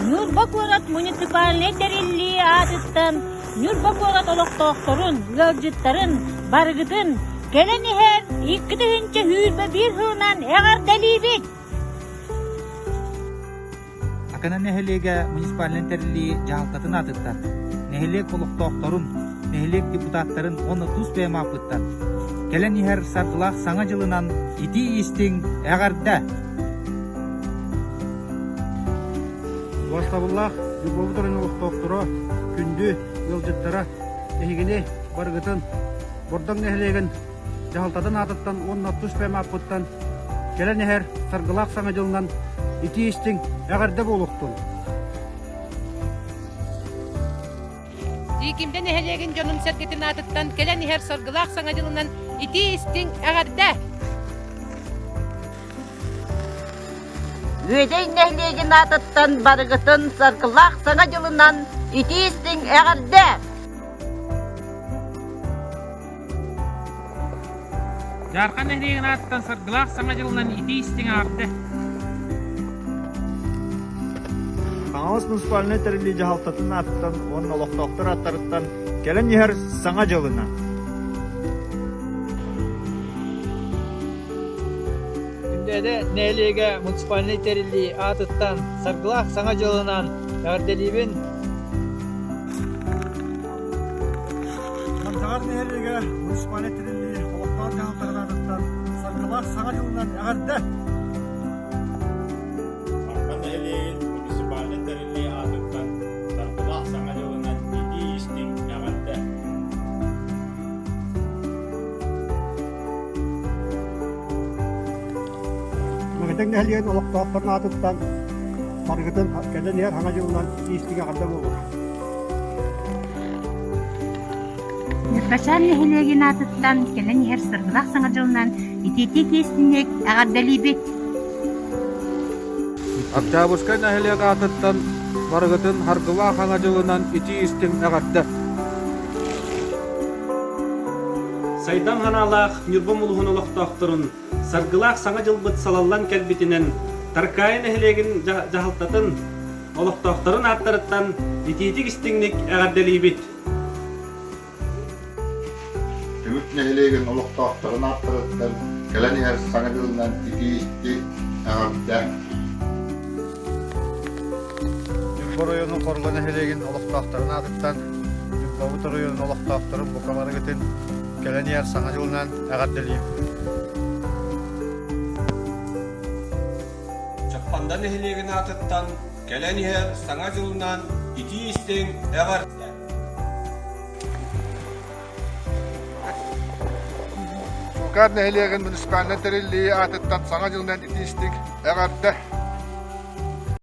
Ньурба куорат муниципальнай тэриллии аатыттан Ньурба куорат олохтоохторун, ыалдьыттарын барыгытын кэлэн иһэр 2021 сылынан эҕэрдэлиибит! Акана нэһилиэгэ муниципальнай тэриллии дьаһалтатын аатыттан, нэһилиэк олохтоохторун, нэһилиэк депутаттарын уонна тус бэйэм ааппыттан кэлэн иһэр саргылаах Саҥа дьылынан итии-истиҥ эҕэрдэ! Убаастабыллаах Ньурбабыт оройуон олохтоохторо, күндү ыалдьыттара, эһигини барыгытын Бордоҥ нэһилиэгин дьаһалтатын аатыттан уонна тус бэйэм ааппыттан кэлэн иһэр саргылаах Саҥа дьылынан итии-истиҥ эҕэрдэ буолуохтун! Дьиикимдэ нэһилиэгин дьонун-сэргэтин аатыттан кэлэн иһэр саргылаах Саҥа дьылынан итии-истиҥ эҕэрдэ! Үөдэй нэһилиэгин аатыттан барыгытын саргылаах Саҥа дьылынан итии-истиҥ эҕэрдэ! Дьаархан нэһилиэгин аатыттан саргылаах Саҥа дьылынан итии-истиҥ эҕэрдэ! Хаҥалас муниципальнай тэриллии дьаһалтатын аатыттан уонна олохтоохтор ааттарыттан кэлэн иһэр Саҥа дьылынан! Күндээдэ нэһилиэгэ муниципальнай тэриллии аатыттан саргылаах Саҥа дьылынан эҕэрдэлиибин! Манчаҕар нэһилиэгэ муниципальнай тэриллии олохтоох дьаһалтатын аатыттан саргылаах Саҥа дьылынан эҕэрдэ! Марха нэһилиэгин муниципальнай тэриллии аатыттан саргылаах Саҥа дьылынан итии-истиҥ эҕэрдэ! Мэгэтэн нэһилиэгин олохтоохторун аатыттан барыгытын кэлэн иһэр Саҥа дьылынан итии-истиҥ эҕэрдэ буолуо! Ньурбачаан нэһилиэгин аатыттан кэлэн иһэр саргылаах Саҥа дьылынан итиитии-тиэстинник эҕэрдэлиибит! Октябрьскай нэһилиэк аатыттан барыгытын Саргылаах Саҥа дьылынан итии-истиҥ эҕэрдэ! Сайдам санаалаах Ньурба улууһун олохтоохторун Саргылаах Саҥа дьылбыт салаллан кэлбитинэн Таркаайы нэһилиэгин дьаһалтатын олохтоохторун ааттарыттан итиитик-истиҥник эҕэрдэлиибит! Түмүк нэһилиэгин олохтоохторун ааттарыттан кэлэн иһэр Саҥа дьылынан итии-истиҥ эҕэрдэ! Ньурба оройуонун Хорула нэһилиэгин олохтоохторун аатыттан Ньурбабыт оройуонун олохтоохторун бука барыгытын кэлэн иһэр Саҥа дьылынан эҕэрдэлиибит! Чаппанда нэһилиэгин аатыттан кэлэн иһэр Саҥа дьылынан итии-истиҥ эҕэрдэ! Чуукаар нэһилиэгин муниципальнай тэриллии аатыттан Саҥа дьылынан итии-истиҥ эҕэрдэ!